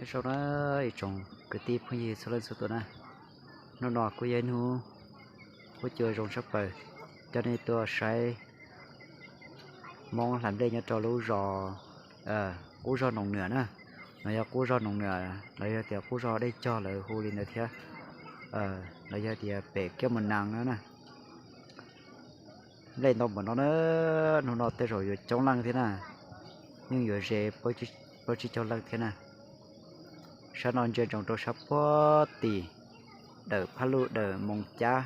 Nyob zoo na ib tsoom kwv tij phooj ywg txhua leej txhua tus na, hnub no kuj yog ib hnub huab cua zoo tshaj plaws, coj nej tuaj saib Hmoob hlais nplej nyob rau lub zos, qub zog Noom Nwam na. No yog qub zog Noom Nwam los yog tias qub zog Dej Cog lawv hu li ntawd thiab, los yog tias pem Kiab Mus Nas na. Nplej ntau npaum no na, hnub no tej zaum yuav coob leej thiab na, yeej yuav ze plaub tsib caug leej thiab na. Sab no ntsia ntsoov rau sab puag tim, dawm Phaj Luj dawm Moos Cab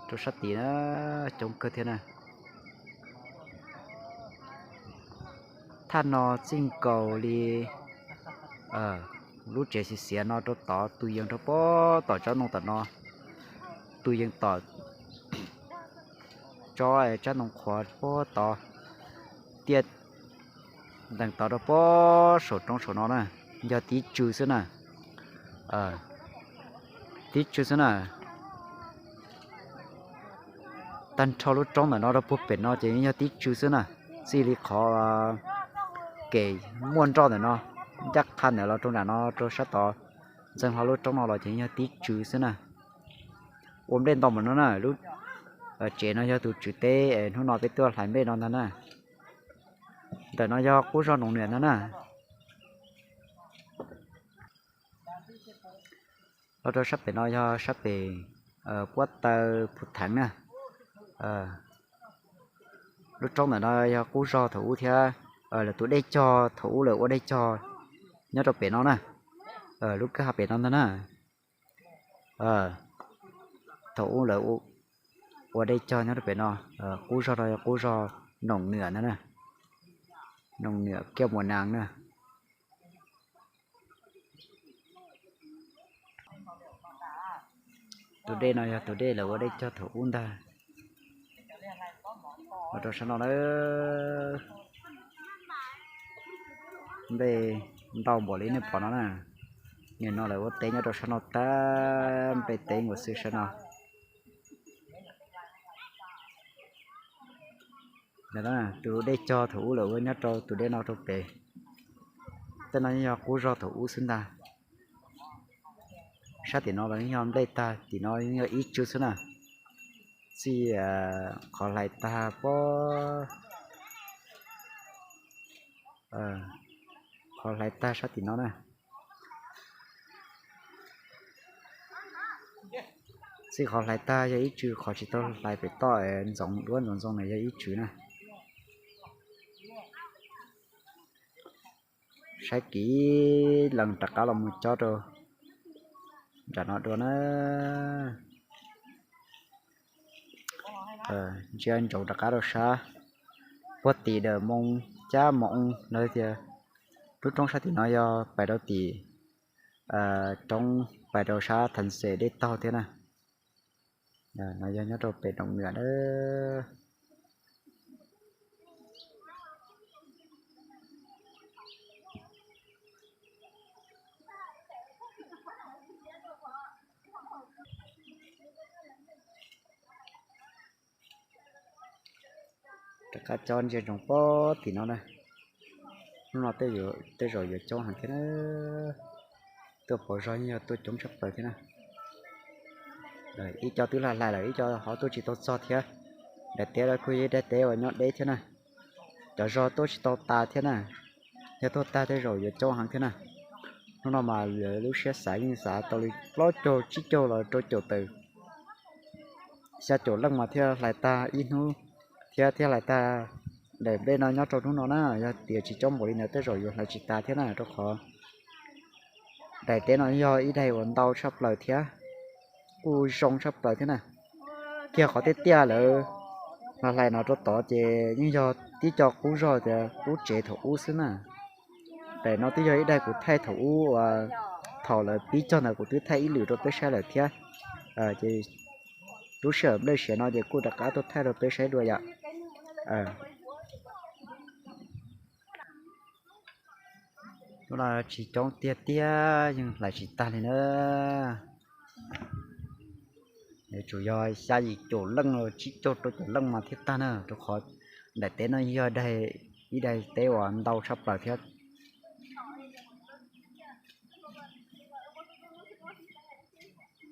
rau sab tid na, coob kawg thiab na. Thaj no txij nkaus li lub tsev xiav xiav no rau tod tus yees rau puag tom tsob ntoo tom no, tus yees tom tsob tsab ntoo qhuav puag tod, tiaj ntees tod rau puag saum roob saum no na, yog tib tsw xwb na. Tib tsw xwb na. Tag nrho lub roob ntawm no rau puag pem no ces yog tib tsw xwb na. Txij li qhov kem muaj nroj ntawm no, ncaj qha ntawm los rau nram no rau sab tod, ntxeev hlo lub roob no los ces yog tib tsw xwb na. Ua nplej ntau npaum no na, lub tsev no yog tus tswv teb es hnub no peb tuaj hlais nplej no ntag na. Ntawm no yog qub zog Noom Nwam ntag na. Los rau sab pem no yog sab pem puab taw Phu Theev na. Lub roob ntawm no yog qub zog thaum ub thiab, lawv tus dej cog thaum ub lawv ua dej cog nyob rau pem no na. Lub kwj ha pem no ntag na. Thaum ub lawv ua dej cog nyob rau pem no, qub zog no yog qub zog Noom Nwam ntag na. Noom Nwam Kiab Mus Nas na. Tus dej no yog tus dej lawv ua dej cog thaum ub ntag. Los rau sab no na, nplej ntau npaum li nej pom no na. Nim no lawv ua teb nyob rau sab no tag, nplej teb nkaus xwb sab no. Tus dej cog thaum ub lawv ua nyob rau tus dej no rau pem. Tej no yeej yog qub zog thaum ub xwb ntag. Sab tim no los yeej yog nplej tag, tim no yeej yog ib tsw xwb na. Txij qhov hlais tag puag, qhov hlais tag sab tim no na. Txij qhov hlais tag yog ib tsw, qhov tsis tau hlais pem toj ntxoov duab ntxoov ntxoo na yog ib tsw na. Saib kiv lees rov qab los mus cob rau nram no dua na. Ntsia ntsoov rov qab rau sab puag tim dawm Moo Cab Moo Ub lawm tias lub roob sab tim no yog pais rau tim roob pais rau sab Theev Xes dej taug thiab na. No yog nyob rau pem Noom Nwam na. Rov qab cob ntsia ntsoov puag tim no na. Hnub no tej zaum yuav coob heev thiab na. Tuaj pauv zog yeej yog tuaj coob tshaj plaws thiab na. Ib co twb hlais hlais lawm, ib co ho tuaj tsis tau txog thiab. Daim teb los kuj yog ib daim teb uas nyob deb thiab na. Cov zog tuaj tsis tau tas thiab na. Yog tuaj tag tej zaum yuav coob heev thiab na. Hnub no mas lawv lub siab xav yeej xav tau li plaub caug tsib caug los rau caum tawm xya caum leej mas thiaj hlais tag ib hnub thiab, thiaj hlais tag daim nplej no nyob rau hnub no na. Yog tias tsis coob npaum li ntawd tej zaum yuav hlais tsis tas thiab na, rau qhov daim teb no yog ib daim uas ntau tshaj plaws thiab kuj zoo tshaj plaws thiab na. Kiag qhov tiaj tiaj lawv hlais no rau tod ces yeej yog tib co qub zog tias qub tsev thaum ub xwb na. Daim no twb yog ib daim kuv thaij thaum ub uas thaum lawv pib cog ntawd kuv twb thaij ib lwm rau peb saib lawm thiab. Ces lub sij hawm nplej siav no ces kuj rov qab tuaj thaij rau peb saib dua yom. Lub no tsis coob tiag tiag yeej hlais tsis tag li na. Yuav tsum yog xya yim caum leej los tsib caug rau caum leej mas thiaj tag na, rau qhov daim teb no yog ib daim teb uas ntau tshaj plaws thiab.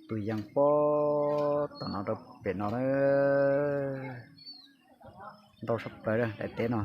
Tus yees pob tom no rau pem no na, ntau sab plaws daim teb no.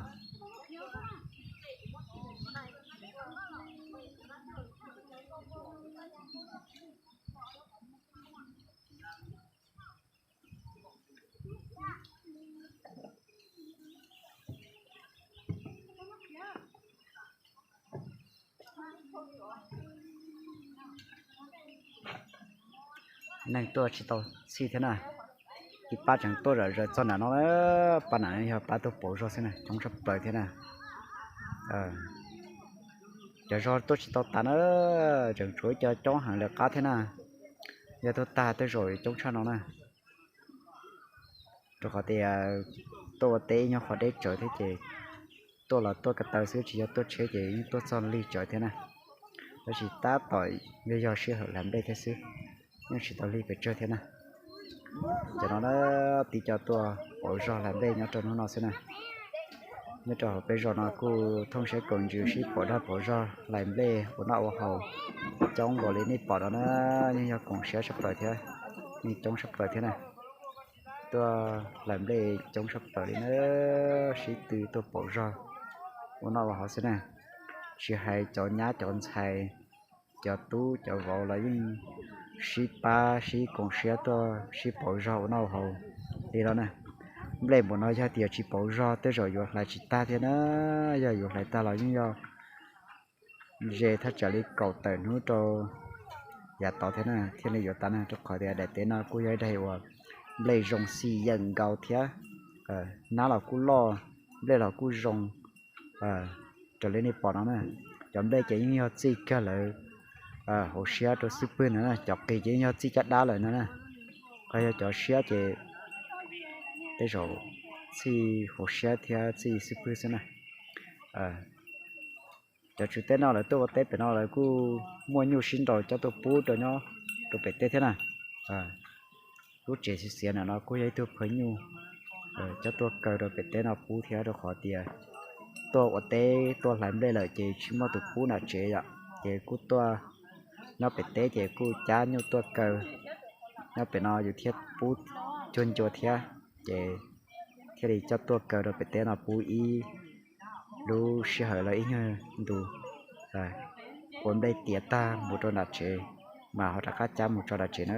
Neeg tuaj tsis tau txhij thiab na. Ib pab tseem tuaj zom zaws txog nram no, pab nram yog pab tuaj pauv zog xwb na, coob tshaj plaws thiab na. Cov zog tuaj tsis tau tas na, tseem tshuav ib co coob heev lawv qab thiab na. Yog tuaj tag tej zaum coob tshaj no na. Rau qhov tias tuaj ua teb nyob qhov deb tsawv thiab ces tuaj los tuaj ko taw xwb, tsis yog tuaj tsheb ces yeej tuaj txog lig tsawv thiab na. Tab sis tab tom yog yog sij hawm hlais nplej thiab xwb, yeej tsis tau lig pes tsawg thiab na. Cov no na, tib co tuaj pauv zog hlais nplej nyob rau hnub no xwb na. Nyob rau hauv peb zos no kuj thooj siab kaum ntsws sib pauv dag pauv zog hlais nplej ua noj ua haus coob npaum li nej pom no na, yeej yog koom siab tshaj plaws thiab, yeej coob tshaj plaws thiab na. Tuaj hlais nplej coob tshaj plaws li na, sib tw tuaj pauv zog ua noj ua haus xwb na. Tsis hais cov nyab cov ntxhais, cov tub cov vauv los yeej sib pab sib koom siab tuaj sib pauv zog ua noj ua haus li no na. Nplej npaum no yog tias tsis pauv zog tej zaum yuav hlais tsis tag thiab na, yog yuav hlais tag los yeej yog ze thaj tsam li kaum tawm hnub rau yav tod thiab na thiaj li yuav tas na, rau qhov tias daim teb no kuj yog ib daim uas nplej zoo xim yeem nkaus thiab, nab los kuj loj, nplej los kuj zoo. Raws li nej pom no na, cov nplej ces yeej yog txij kawg lawv hauv siab rau xub pwg no na, cov qis ces yeej yog txij caj dab lawm no na. Qhov yog cov siab ces tej zaum txij hauv siab thiab txij xub pwg xwb na. Cov tswv teb no lawv tuaj ua teb pem no lawv kuj muaj nyuj sib nraus coj tuaj pub rau nyob rau pem teb thiab na. Lub tsev xiav xiav ntawm no kuj yog ib tug phawj nyuj coj tuaj kaw rau pem teb no pub thiab, rau qhov tias tuaj ua teb tuaj hlais nplej lawm ces tsis muaj tus pub nram tsev yom, ces kuj tuaj nyob pem teb ces kuj cab nyuj tuaj kaw nyob pem no yus thiaj pub cuag ncua thiab, ces thiaj li coj tuaj kaw rau pem teb no pub ib lub sij hawm los ib nyuag ntu ua nplej tiav tag mus rau nram tsev, mas ho rov qab cab mus tso nram tsev na.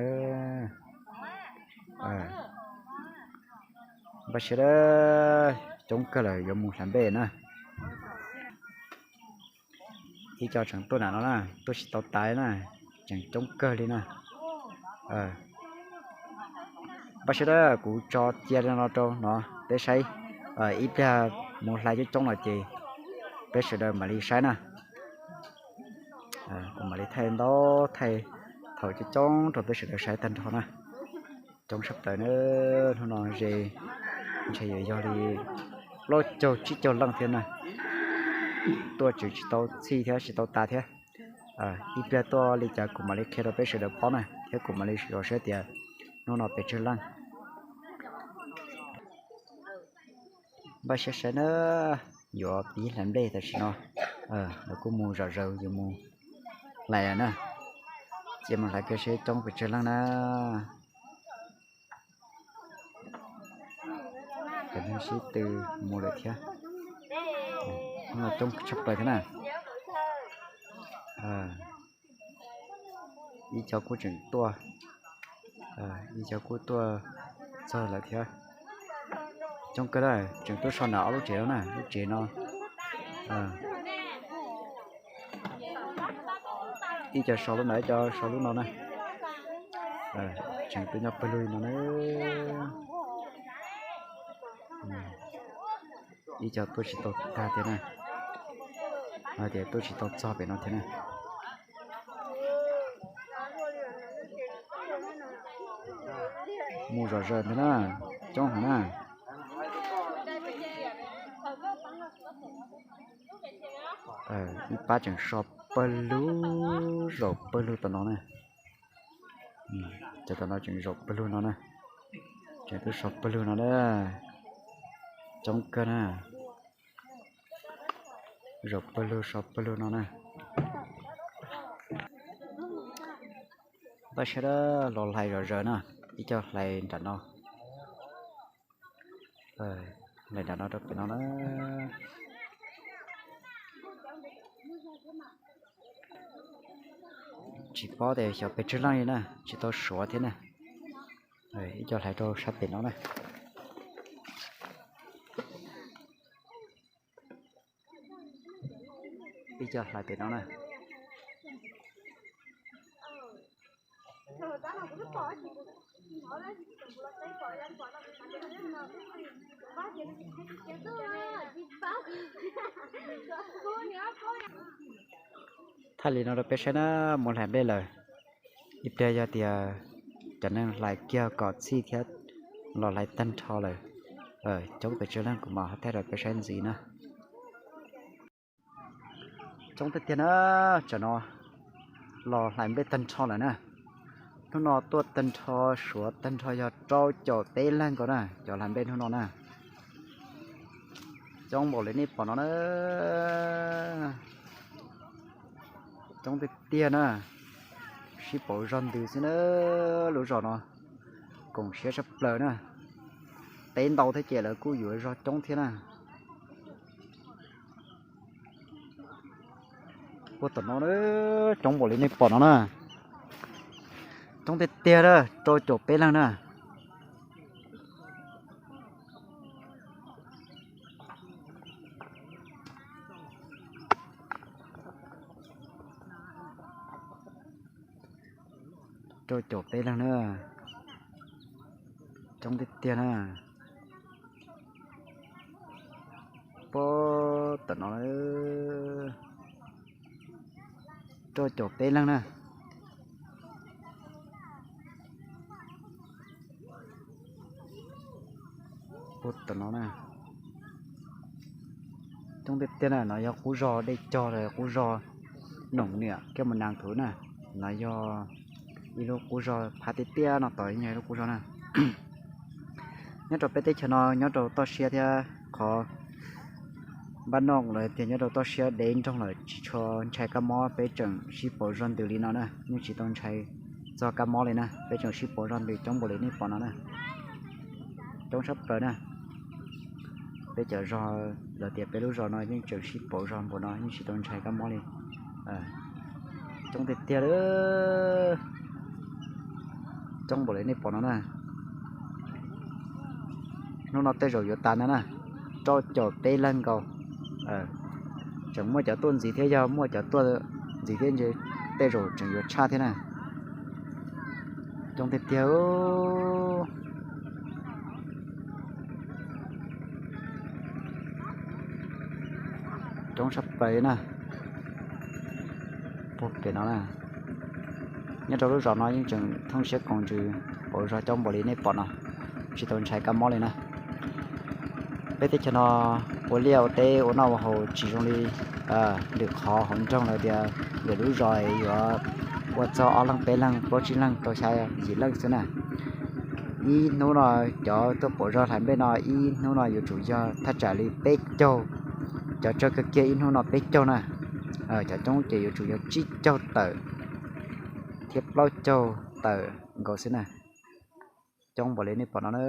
Npaj siab lawm, coob kawg lawm yuav mus hlais nplej na. Ib co tseem tuaj nram no na, tuaj tsis tau tas na, tseem coob kawg li na. Npaj siab lawm, kuv tso cia li no rau no peb saib, ib pliag mus hlais coob coob lawm ces peb sawv daws mam li saib na. Kuv mam li thaij ntau thaij thaum coob coob rau peb sawv daws saib tag nrho na. Coob tshaj plaws na, hnub no ze ntshe yuav yog li plaub caug tsib caug leej thiab na. Tuaj tseem tsis tau txhij thiab tsis tau tas thiab. Ib pliag tuaj li cas kuv mam li qhia rau peb sawv daws paub na thiab kuv mam li zov saib tias hnub no pes tsawg leej. Npaj siab saib na, yuav pib hlais nplej tam sim no. Lawv kuj mus zom zaws yuav mus hlais lawm na. Cia mus hlais kiag seb coob pes tsawg leej na. Cov neeg sib tw mus lawm thiab. Hnub no coob tshaj plaws thiab na. Ib co kuj tseem tuaj, ib co kuj tuaj txog lawm thiab. Coob kawg na, tseem tuaj so nram ob lub tsev no na, lub tsev no. Ib co so lub no, ib co so lub no na. Tseem tuaj nyob pawg lug li no na. Ib co tuaj tsis tau tag thiab na, hais tias tuaj tsis tau txog pem no thiab na. Mus zom zaws ntag na, coob heev na. Ib pab tseem so pawg lug, zaum pawg lug tom no na. Cov tom no tseem zaum pawg lug no na. Tseem tuaj so pawg lug no na. Coob kawg na. Zaum pawg lug so pawg lug no na. Pab sab los hlais zom zaws na, ib co hlais nram no, hlais nram no rau pem no na. Tsis paub tias xyov pes tsawg leej li na, tsis tau suav thiab na. Ib co hlais rau sab pem no na. Ib co hlais pem no na. Thaij li no rau peb saib na, mus hlais nplej lawm. Ib pliag yog tias cov neeg hlais kiag kom txhij thiab los hlais tag nrho lawm. Coob pes tsawg leej kuv mam ho thaij rau peb saib ntxiv na. Coob tiag tiag na, tsam no los hlais nplej tag nrho lawm na. Hnub no tuaj tag nrho, suav tag nrho yog rau caum peb leeg nkaus na, cov hlais nplej hnub no na. Coob npaum li nej pom no na. Coob tiag tiag na, sib pauv zog ntws xwb na. Lub zos no koom siab tshaj plaws na. Teb ntau thiab ces lawv kuj yuav zog coob thiab na. Ua tom no, coob npaum li nej pom no na. Coob tiag tiag, rau caum peb leeg na. Rau caum peb leeg na. Coob tiag tiag na. Puag tom no, rau caum peb leeg na. Puag tom no na. Coob tiag tiag na, no yog qub zog Dej Cog los qub zog Noom Niam Kiab Mus Nas Thuv na. No yog ib lub qub zog phab tiaj tiaj no tod yog ib lub qub zog na. Nyob rau peb teb chaws no nyob rau toj siab thiab qhov npab no lawv tias nyob rau toj siab deb nroog lawm tsis tshua ntshai kab mob, peb tseem sib pauv zog ntws li no na, yeej tsis tau ntshai txog kab mob li na, peb tseem sib pauv zog ntws coob npaum li nej pom no na. Coob tshaj plaws na. Peb cov zos, lawv tias peb lub zos no yeej tseem sib pauv zog npaum no yeej tsis tau ntshai kab mob li. Coob tiag tiag li. Coob npaum li nej pom no na. Hnub no tej zaum yuav tas ntag na, rau caum peb leeg nkaus. Tseem muaj cov tuaj ntxiv thiab, yog muaj cov tuaj ntxiv thiab ntshe tej zaum tseem yuav tshaj thiab na. Coob tiag tiag. Coob tshaj plaws li na. Puag pem no na. Nyob rau lub zos no yeej tseem thooj siab koom ntsws, pauv zog coob npaum li nej pom no, tsis tau ntshai kab mob li na. Peb teb chaws no ua liaj ua teb ua noj ua haus tsis zoo li lwm qhov hauv nroog lawm tias lwm lub zos yuav ua txog ob leeg peb leeg plaub tsib leeg rau xya yim leej xwb na. Ib hnub no cov tuaj pauv zog hlais nplej no ib hnub no yuav tsum yog thaj tsam li peb caug, cov tsawg kawg kiag ib hnub no peb caug na. Cov coob ces yuav tsum yog tsib caug tawm thiab plaub caug tawm nkaus xwb na. Coob npaum li nej pom no na.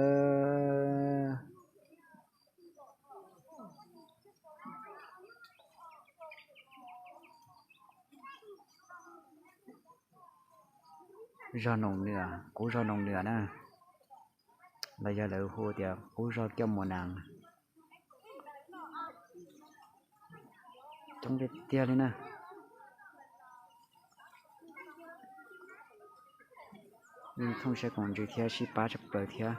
Zog Noom Nwm, qub zog Noom Nwm na, los yog lawv hu tias qub zog Kiaj Mus Nas. Coob tiag tiag li na. Yeej thooj siab koom ntsws thiab sib pab tshaj plaws thiab,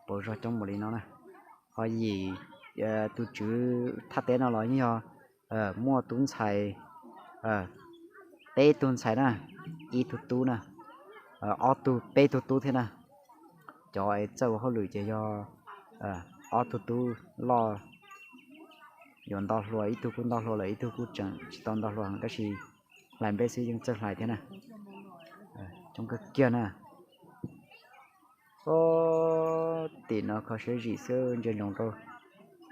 pauv zog coob npaum li no na. Ho yim tus tswv thaj teb no los yeej yog muaj tub ntxhais peb tug ntxhais na, ib tug tub na, ob tug peb tug tub thiab na. Cov es txawj ua hauj lwm ces yog ob tug tub loj yuav nto hluas, ib tug kuj nto hluas lawm, ib tug kuj tseem tsis tau nto hluas heev tab sis hlais nplej xwb yeej txawj hlais thiab na. Coob kawg kiag na. Puag tim no kho siab zim xwb ntsia ntsoov rau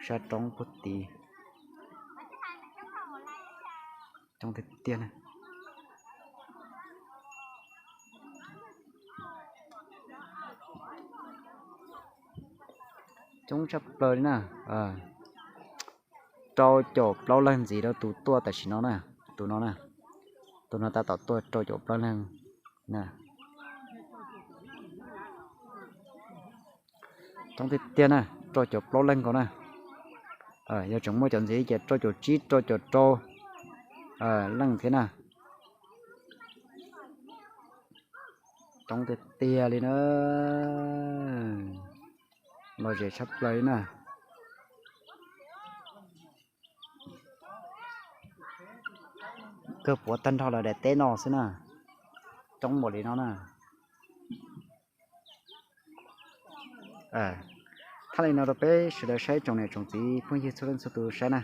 sab roob puag tid. Coob tiag tiag na. Coob tshaj plaws li na. Rau caum plaub leeg ntxiv rau tus tuaj tam sim no na. Tus no na, tus no tab tom tuaj rau caum plaub leeg na. Coob tiag tiag na, rau caum plaub leeg nkaus na. Yog tseem muaj cov ntxiv ces rau caum tsib rau caum rau leej thiab na. Coob tiag tiag li na. Lom zem tshaj plaws li na. Kawg puav tag nrho lawv daim teb no xwb na. Coob npaum li no na. Thaj li no rau peb sawv daws saib tsoom niam tsoom txiv phooj ywg txhua leej txhua tus saib na.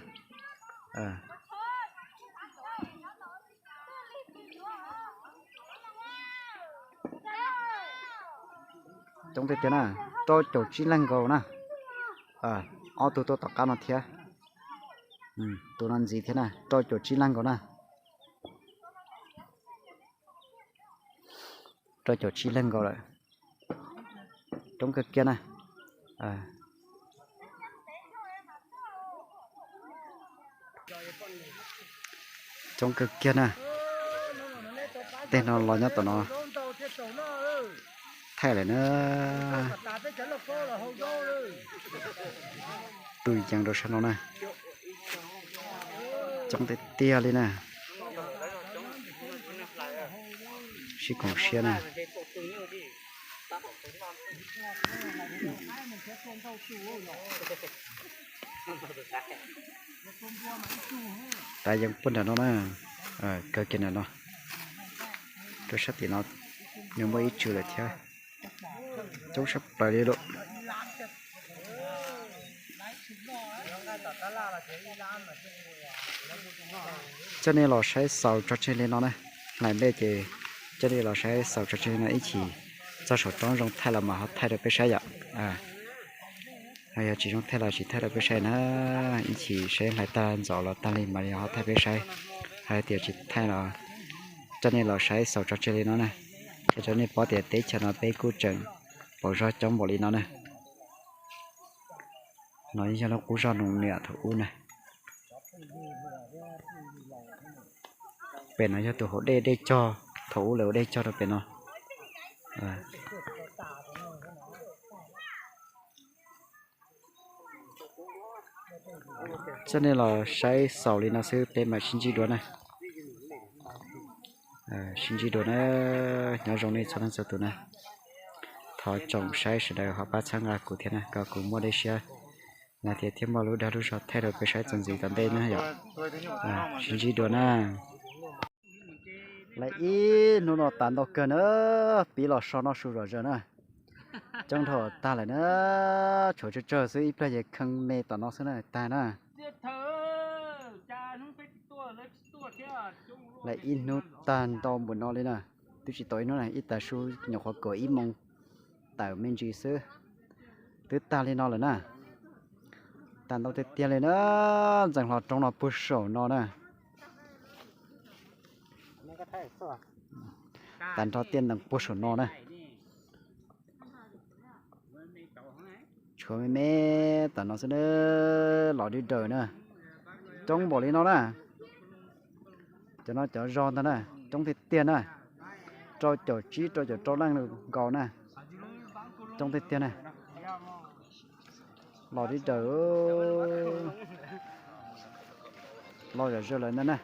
Coob tiag tiag na, rau caum tsib leeg nkaus na. Ob tug tuaj tom qab no thiab. Tus no ntxiv thiab na, rau caum tsib leeg nkaus na. Rau caum tsib leeg nkaus lawm. Coob kawg kiag na. Coob kawg kiag na. Tej no los nyob tom no thaij lawm na. Tus yees rau sab no na. Coob tiag tiag li na. Sib koom siab na. Tab yees puag nram no na. Kawg kiag nram no. Rau sab tim no nws muaj ib tswm lawm thiab. Coob sab plaws li lawm. Coj nej los saib xaus tso tseg li no na. Hlais nplej ces coj nej los saib xaus tso tseg li no ib chim txog saum roob zoo thaij los mas ho thaij rau peb saib yom. Yog tsis zoo thaij los tsis thaij rau peb saib na. Ib chim saib hlais tag ntxov los tag li mam li ho thaij peb saib. Hais tias tsis thaij los coj nej los saib xaus tso tseg li no na. Ces rau nej paub tias teb chaws no peb kuj tseem pauv zog coob npaum li no na. No yog lub qub zog Noom Niam thaum ub na. Pem no yog tus hauv dej, dej cog, thaum ub lawv ua dej cog rau pem no. Coj nej los saib xaus li no xwb peb mam sib ntsib dua na. Sib ntsib dua na. Nyob zoo nej txhua leej txhua tus na. Thov tsoom saib sawv daws ho pab txhawb nqa kuv thiab na kom kuv muaj dej siab, thiab muaj lub dag lub zog thaij rau peb saib txuas ntxiv tom ntej na yom. Sib ntsib dua na. Lawv ib hnub no tas ntau kawg na, pib los so noj su zom zaws na. Coob dhau tag lawm na, tshuav tsawg tsawg xwb, ib pliag ces khee me tom no xwb na tag na. Lawv ib hnub tag ntau npaum no li na, twb tsis tau ib hnub na, ib tag su nyuam qhuav kaum ib moos tawm me ntsis xwb, twb tag li no lawm na. Tag ntau tiag tiag li na, ntxeev hlo roob no puag saum no na. Tag nrho tiaj ntees puag saum no na. Tshuav me me tom no xwb na, los dib daws na. Coob npaum li no na. Cov no cov zog ntag na, coob tiag tiag na. Rau caum tsib rau caum rau leej nkaus na. Coob tiag tiag na. Los dib daws, los zom zaws lawm ntag na.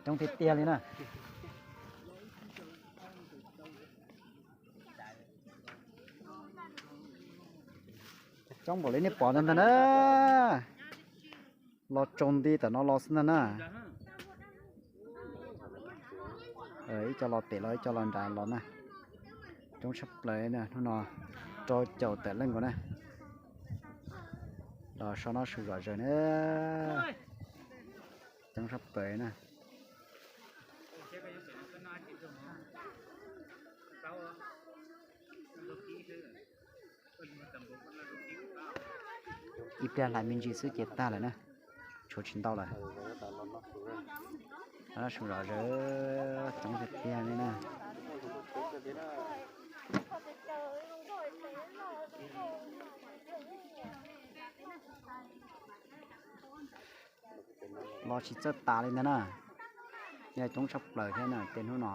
Coob tiag tiag li na. Coob npaum li nej pom ntag ntag na. Los tsaus nti tom no los xwb ntag na. Ib co los pem los ib co los nrad los na. Coob tshaj plaws na, hnub no rau caum tawm leej nkaus na. Los so noj su zom zaws na. Coob tshaj plaws na. Ib pliag hlais me ntsis xwb ces tag lawm na. Tshuav tsis ntau lawm. Noj su zom zaws, coob tiag tiag li na. Los tsis txawj tas li ntag na. Yog coob tshaj plaws thiab na tej hnub no.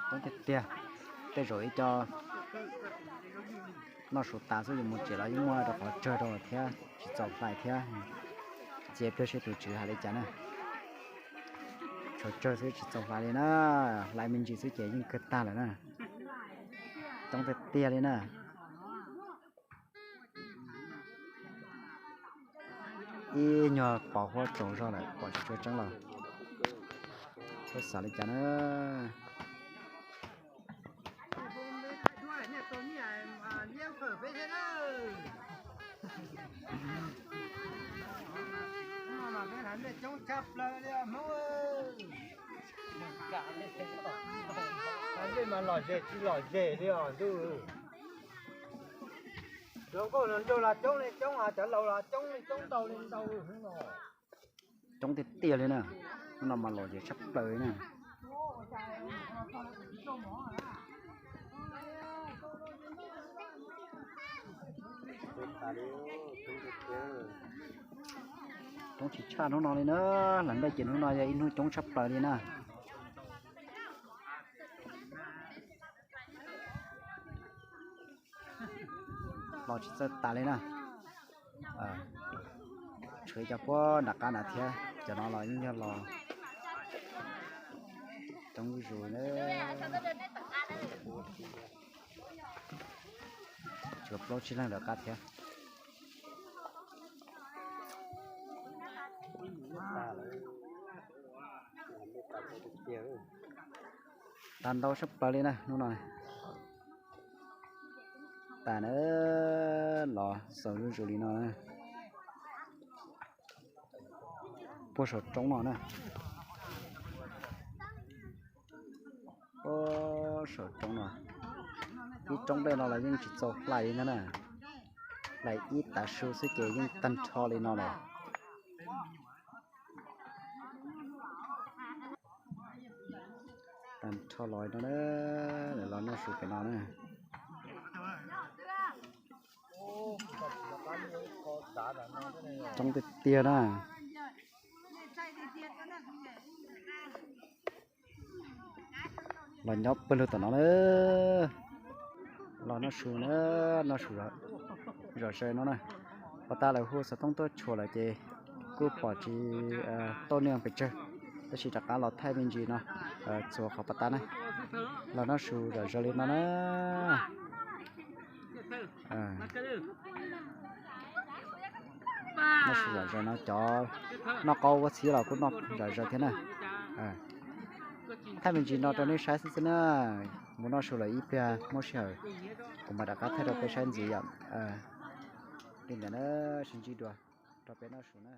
Coob tiag tiag. Tej zaum ib co noj su tas xwb yuav mus tsev los yeej muaj rau qhov tsawg rau thiab tsis txaus hlais thiab. Cia pliag seb tus tswv hais li cas na. Tshuav tsawg xwb tsis txaus hlais li na. Hlais me ntsis xwb ces yeej kawg tag lawm na. Coob tiag tiag li na. Ib nyuag pos huab tsaus zog lawm pom tsis tshua tseeb los. Txhob xav li cas na. Lom zem tsis lom zem li os ntuj. Cov nkauj hluas nraug los coob li coob, cov laus los coob li coob ntau li ntau. Coob tiag tiag li na. Hnub no mas lom zem tshaj plaws li na. Coob tsis tshaj hnub no li na. Lam Nplej ces hnub no yog ib hnub coob tshaj plaws li na. Los tsis txawj tas li na. Tshuav cov puag nram qab na thiab, cov no los yeej yog los coob zuj zus na. Tshuav plaub tsib leeg nram qab thiab. Tag ntau sab plaws li na hnub no. Tas na, los xaus zuj zus li no na. Puag saum roob no na. Puag saum roob no. Ib roob nplej no los yeej tsis txaus hlais li ntag na. Hlais ib tav su xwb ces yeej tag nrho li no lawm. Tag nrho los no na, los noj su pem no na. Coob tiag tiag na. Los nyob pawg lug tom no na. Los noj su na, noj su zom zaws no na. Pas tas lawv hu xov tooj tuaj tshuam lawm ces kuj pom tsis tau nej pes tsawg, tab sis rov qab los thaij me ntsis no txhua qhov pas tas na. Los noj su zom zaws li no na. Noj su zom zaws no cov noj qaub ua txhiab los kuj noj zom zaws thiab na. Thaij me ntsis no rau nej saib xwb xwb na. Mus noj su lawm ib pliag muaj sij hawm kuv mam rov qab thaij rau peb saib ntxiv yom. Li ntawd na, sib ntsib dua rau peb noj su na.